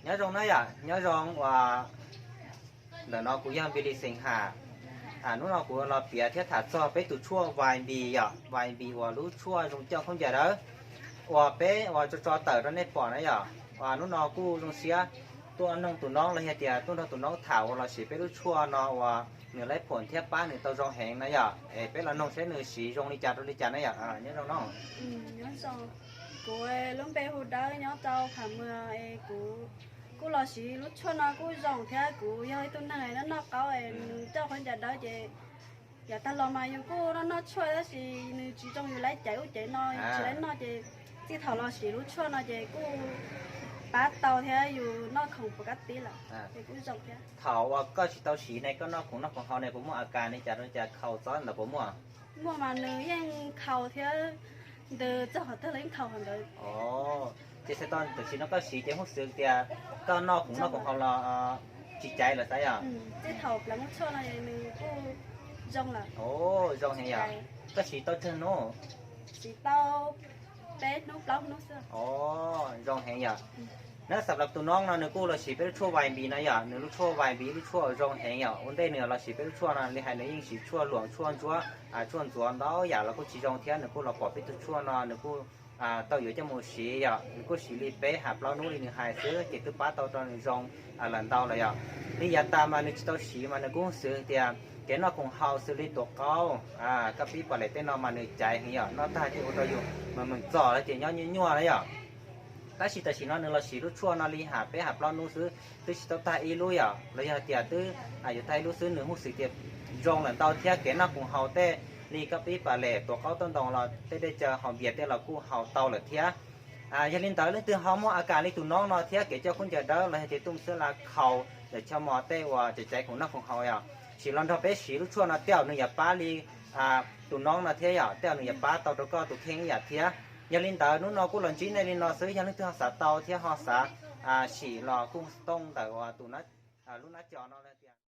Nyob zoo na yom, nyob zoo uas ntawm no kuv yog Npis Lis xeem Ham. Hnub no kuv los piav thiab tham txog peb tus tshuaj Vais Npis yom, Vais Npis uas lub tshuaj zoo coj khaub ncaws dawb uas peb uas tso tso tawm rau nej pom na yom. Uas hnub no kuj zoo siab tuaj noog tus noob los yog tias tuaj nrog tus noob tham uas los siv peb lub tshuaj no uas nws laib phoom thiab pab nws tau zoo heev na yom. Es peb los noog saib nws siv zoo li cas rau li cas na yom. Nyob zoo no. Kuv lub npe hu Dawb nyob rau Pham Muas es kuv kuj los siv lub tshuaj no kuj zoo thiab kuv yog ib tug neeg noj noj qaub es nws coj khaub ncaws dawb ces yav tag los mas yus kuj noj noj tshuaj tab sis nws tsis zoo yus laib caiv ub caiv no, yus tsis laib noj ces txij thaum los siv lub tshuaj no ces kuj pab tau thiab yus noj khoom puas kab tib lawm es kuj zoo thiab. Thaum uas koj tsis tau siv ne koj noj khoom noj khoom haus ne puas muaj a kas li cas rau li cas, khaus txob ntawd puas muaj? Muaj mas nws yeej khaus thiab, ntws txog qhov twg los yeej khaus qhov ntawd. Ces txhais tau tam sim no koj siv ces huj xwv tias koj noj khoom noj khoom haus los tsis caiv lawm xav yom? Txij thaum pleev lub tshuaj no nws kuj zoo lawm. Zoo heev yom. Koj siv tau tsawg hnub? Siv tau peb hnub plaub hnub xwb. Zoo heev yom. Na xam las tus noob no nws kuj los siv peb lub tshuaj Vais Npis no yom, nws lub tshuaj Vais Npis lub tshuaj zoo heev yom. Ua ntej nws los siv peb lub tshuaj no li hais nws yeej siv tshuaj luam tshuaj ntsuab, tshuaj ntxuav ntau yam los kuj tsis zoo thiab nws kuj los pom peb tus tshuaj no nws kuj tau yuav coj mus siv yom. Nws kuj siv li peb ham plaub hnub li nws hais xwb ces twb pab tau rau nws zoo lawm ntau lawm yom. Li yav tas mas nws tsis tau siv mas nws kuj xwv tias kev noj khoom haus xws li tuav qaub, kab pib pam lem tej no mas nws caiv heev yom, noj tag ces ua rau yus mas meem txom los ces nyob nyuaj nyuaj na yom. Tab sis tam sim no nws los siv lub tshuaj no li ham peb ham plaub hnub xwb twb tsis tau tag ib lub yom, los yog tias twb yuav tag ib lub xwb nws huj xwv tias zoo lawm ntau thiab kev noj khoom haus tej li kab pib pam lem tuav qaub tauj ntoo los tej dej cawv haus npias tej los kuj haus tau lawm thiab. Yog li ntawd leej twg ho muaj a kas li tus noob no thiab kev coj khaub ncaws dawb los yog tias tuaj xwb la khaus yam choj mos tej uas caiv caiv khoom noj khoom haus yom, sim los nrog peb siv lub tshuaj no tej zaum nws yuav pab li tus noob no thiab yom, tej zaum nws yuav pab tau rau koj tus kheej ib yam thiab. Yog li ntawd hnub no kuj los ntsib nej li no xwb, yog leej twg ho xav tau thiab ho xav sim los kuj tooj ntawm uas tus lub nab co no tias